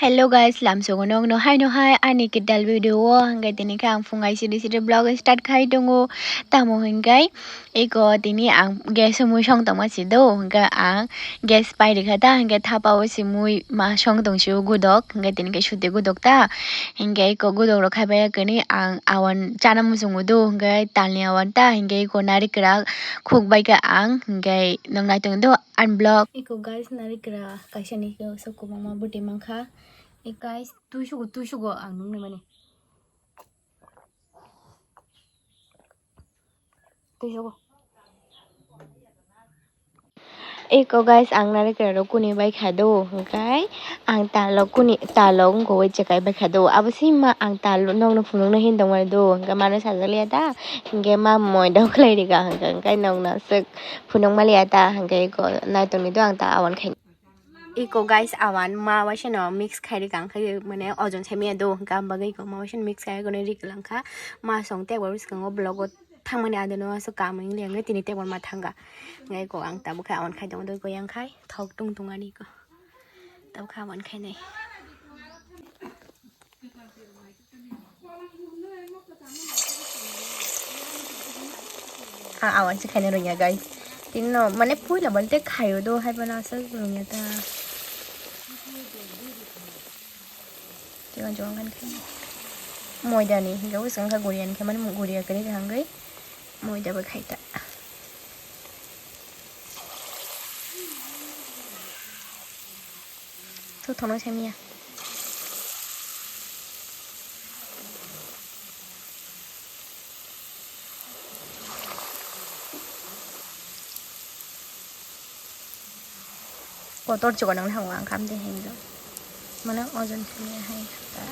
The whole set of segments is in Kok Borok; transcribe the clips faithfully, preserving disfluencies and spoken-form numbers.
Hello guys, lamsogo nokno hai no hai ani kwtal video o, hwnkhe tini khe ang phung ai siri siri vlog start khai tongo. Tamo hwnkhe eko tini ang gas o mui song tongma si do, hwnkhe ang gas pai rikha ta, hwnkhe thapa o si mui ma song tong si o gudok, hwnkhe tini khe suti gudok ta, hwnkhe eko gudok rok khai bai khe ni ang awan chana muchungo do, hwnkhe talni awan ta, hwnkhe eko narikra khuk bai khe ang, hwnkhe nong nai tong do. Unblock. Eko guys, narikra kaisa ni khe sok kwbangma bwtwi mankha. E guys, twi sugo, twi sugo ang nuknwi mani. Twi sugo. Eko guys, ang narikra rok kuni bai kha do, hwnkhe ang talo kuni, talo wngkha wi chekai bai kha do. Abo sima ang talo nokno phunukno hin tongmani do, hwnkhe mano sajak liya ta, hwnkhe ma moi dok khlai rika, hwnkhe, hwnkhe nokno aswk phunuk ma liya ta, hwnkhe eko nai tongni do ang ta awan khai. Eko guys, awan ma waisano mix khai rika, hwnkhe mane ojon sai maya do, hwnkhe ang bagwi eko ma waisano mix khai rikha, ma song tei bo bwskango vlog o thangmani adino aswk kam wngya, hwnkhe tini tei bo ma thanga, hwnkhe eko ang tabuk khai awan khai tongo, doi ko yang khai thok tung tung ani eko tabuk khai awan khai nai. Ah, awan se khaina rwngya, guys. Tinno, mane, puila balte khaio do, hai phano aswk rwngya ta. Chikon chikon khan khaina. Moida ni, hinkhe bwskango kha guriya ni khe, mane, guriya kwrwi kaham khe moida bai khai ta. Tothono samiya. Kotor chikon nang thango ang khamde hinjo. Mane ojon samiya hai ta.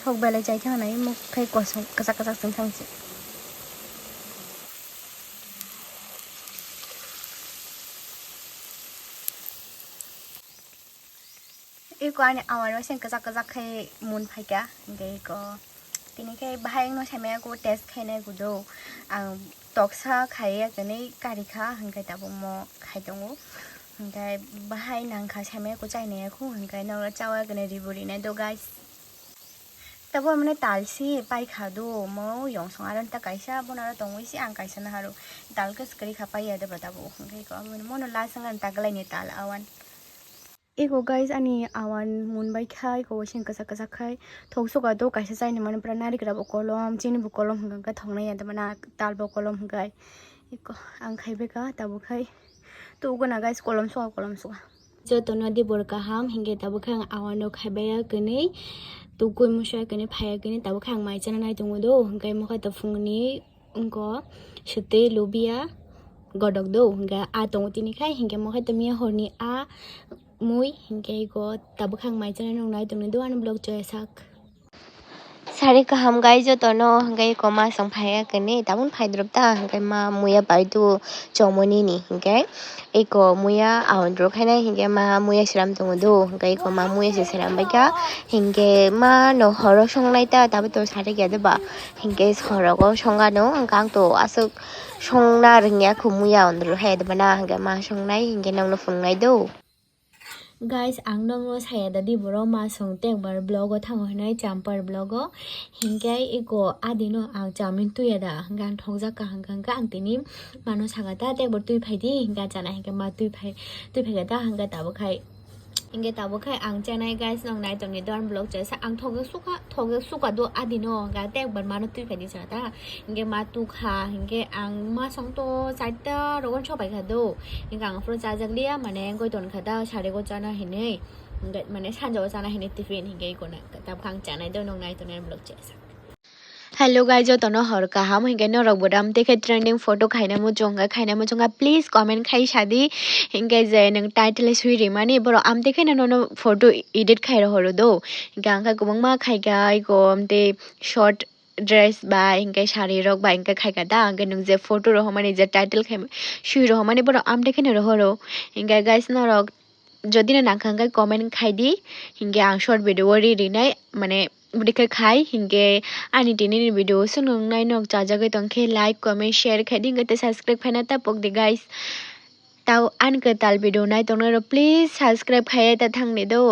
Thok belai chai thang nai muk khai kosong kwchak kwchak chwng thang si. Eko ani awan waising kwchak kwchak khai mun phaikha, hwnkhe eko tini khe bahai wngno saimaya, eko test khainai kudo ang toksa khaiya kwnwi karikha, hwnkhe tabuk mo khai tongo, hwnkhe bahai nangkha saimaya, eko chainai khu, hwnkhe nokla chawi kwnwi ribu rinai do guys. Tabuk mane talsi paikha do, mo yongsong aro ta kaisa, bono aro tongwi si ang kaisa naharu, tal khe swkali kha paiya de ba tabuk, hwnkhe eko mono last wngkha ta gwlaini tal awan. Eko guys, ani awan mun bai khai, eko waising kwchak kwchak khai thok suka do, kaisa chaini mani pura narikra bo kolom, chini bo kolom hwnkha khe thoknai ya de mana tal bo kolom hwnkha. Eko ang khai bai kha tabuk khai. Tuguna guys, kolom suka, kolom suka. Jotono dibor kaham, hwnkhe tabuk khe ang awan rok khai bai ya kwnwi, tugui musa kwnwi phaiya kwnwi, tabuk khe ang mai chana nai tongo do, hwnkhe mokhe to phungni wngkha swtwi lubia godok do, hwnkhe a tongo tini khai, hwnkhe mokhe to miya horni a mui, hwnkhe eko tabuk khe ang mai chana nung nai tongni do ani vlog choya sak. Sari kaham guys jotono, hwnkhe eko ma song phaiya kwnwi, tabun phaidrop ta, hwnkhe ma muya pai tu chomoni ni, hwnkhe eko muya awan rok khainai, hwnkhe ma muya sram tongo do, hwnkhe eko ma muya se sram bai kha, hwnkhe ma no horo songnai ta, tabuk to sari khe de ba, hwnkhe horo go songano, hwnkhe ang to aswk songna rwngya khu muya awan rok hai de bana, hwnkhe ma songnai, hwnkhe nokno phunuknai do. Guys, ang nokno saya da di borok ma song tekbar vlog o thango hinwi champar vlog o. Hinkhe eko adino ang chowmin tuya da hwnkhe ang thokjak kaham kha hwnkhe ang tini mano saka ta tekbar twi phai di hwnkhe achana hinkhe ma twi phai twi phai kha ta hwnkhe tabuk khai hinkhe tabuk khai ang chanai guys nong nai tongni do ani vlog chaya sa ang thokjak sukha thokjak sukha do adino hwnkhe tekbar mano twi phai di chana ta. Hinkhe ma tukha, hinkhe ang ma song to charta rogon sopai kha do. Hinkhe ang aphuru chajak liya, mane goi ton kha da, sari go chana hinwi. Hinkhe mane sanja o chana hinwi tiffin, hinkhe iko na, tabuk ang chanai do, nong nai tongnai vlog chesa. Hello guys, jotono hor kaham, hinkhe norok bo ram tekhe trending photo khaina muchung kha, khaina muchung kha, please comment khai sadi, hinkhe je nwng title sui rimani, borok am tekhe no nono photo edit khai rohoro do, hinkhe ang kha kwbangma khai kha, iko amte short dress bai hinkhe sari rok bai hinkhe khaikha da, hinkhe nwng je photo rohormani je title khai sui rohormani borok amtwi kheno rohoro. Hinkhe guys norok jodi no nangkha hinkhe comment khai di, hinkhe ang short video o ri rinai mane bwdikhe khai hinkhe ani tini ni video o swngnai nok chajagwi tongkhe like comment share khai di hinkhe tei subscribe khaina ta pok di guys. Tau ani kwtal video nai tongnai rok please subscribe khai ta thang di do.